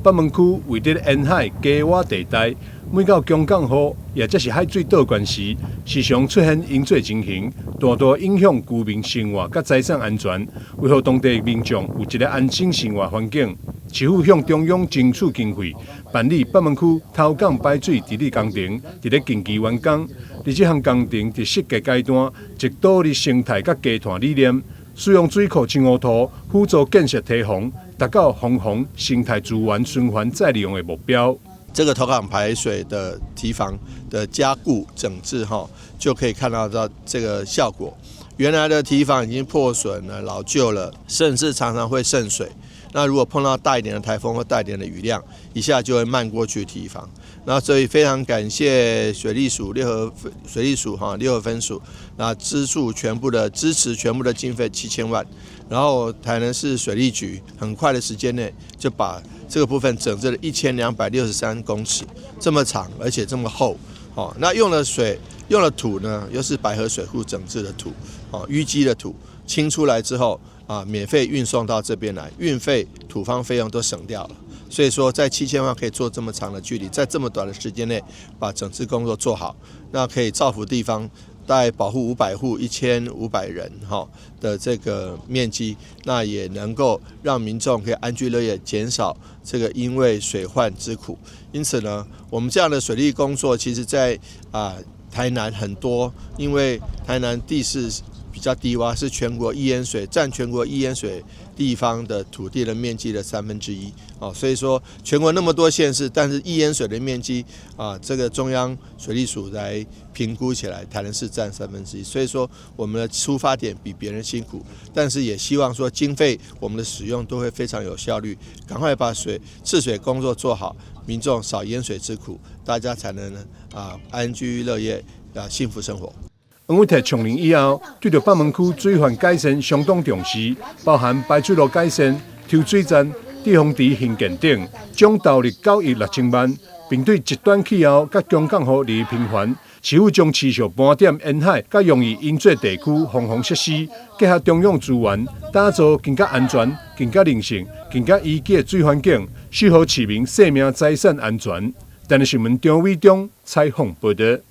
北門區位佇沿海低窪地帶，每到強降雨，抑者是海水倒灌時，時常出現淹水情形，大大影響居民生活佮財產安全。為予當地民眾有一个安心生活環境，市府向中央爭取經費，辦理北門區頭港排水治理工程，佇咧近期完工。而這項工程佇設計階段，就導入生態佮低碳理念，使用水庫青烏土輔助建設堤防，達到防洪、生態資源循環再利用的目標。這個頭港排水的堤防的加固整治，哈，就可以看到到這個效果。原來的堤防已經破損了、老舊了，甚至常常會滲水。那如果碰到大一點的颱風或大一點的雨量，一下就會漫過去堤防。那所以非常感謝水利署六合水利署哈六合分署，那資助全部的支持全部的經費7000萬，然後台南市水利局很快的時間內就把這個部分整治了1263公尺，這麼長而且這麼厚，哦，那用了水用了土呢，又是白河水庫整治的土，哦，淤積的土清出來之後啊，免費運送到這邊來，運費、土方費用都省掉了。所以說，在七千萬可以做這麼長的距離，在這麼短的時間內把整治工作做好，那可以造福地方，大概保護500戶1500人哈的這個面積，那也能夠讓民眾可以安居樂業，減少這個因為水患之苦。因此呢，我們這樣的水利工作，其實在啊台南很多，因為台南地勢比較低窪，是全國易淹水，佔全國易淹水地方的土地的面積的1/3哦，所以說全國那麼多縣市，但是易淹水的面積啊，這個中央水利署來評估起來，台南市佔1/3，所以說我們的出發點比別人辛苦，但是也希望說經費我們的使用都會非常有效率，趕快把水治水工作做好，民眾少淹水之苦，大家才能啊安居樂業啊幸福生活。黃偉哲上任以後，對著北門區水患改善相當重視，包含排水路改善、抽水站、滯洪池興建等，總投入9億6千萬，並對極端氣候佮強降雨日頻繁，市府將持續盤點沿海佮容易淹水地區防洪設施，結合中央資源，打造更加安全、更加靈性、更加宜居的水環境，守護市民生命財產安全。台南新聞張偉忠採訪報導。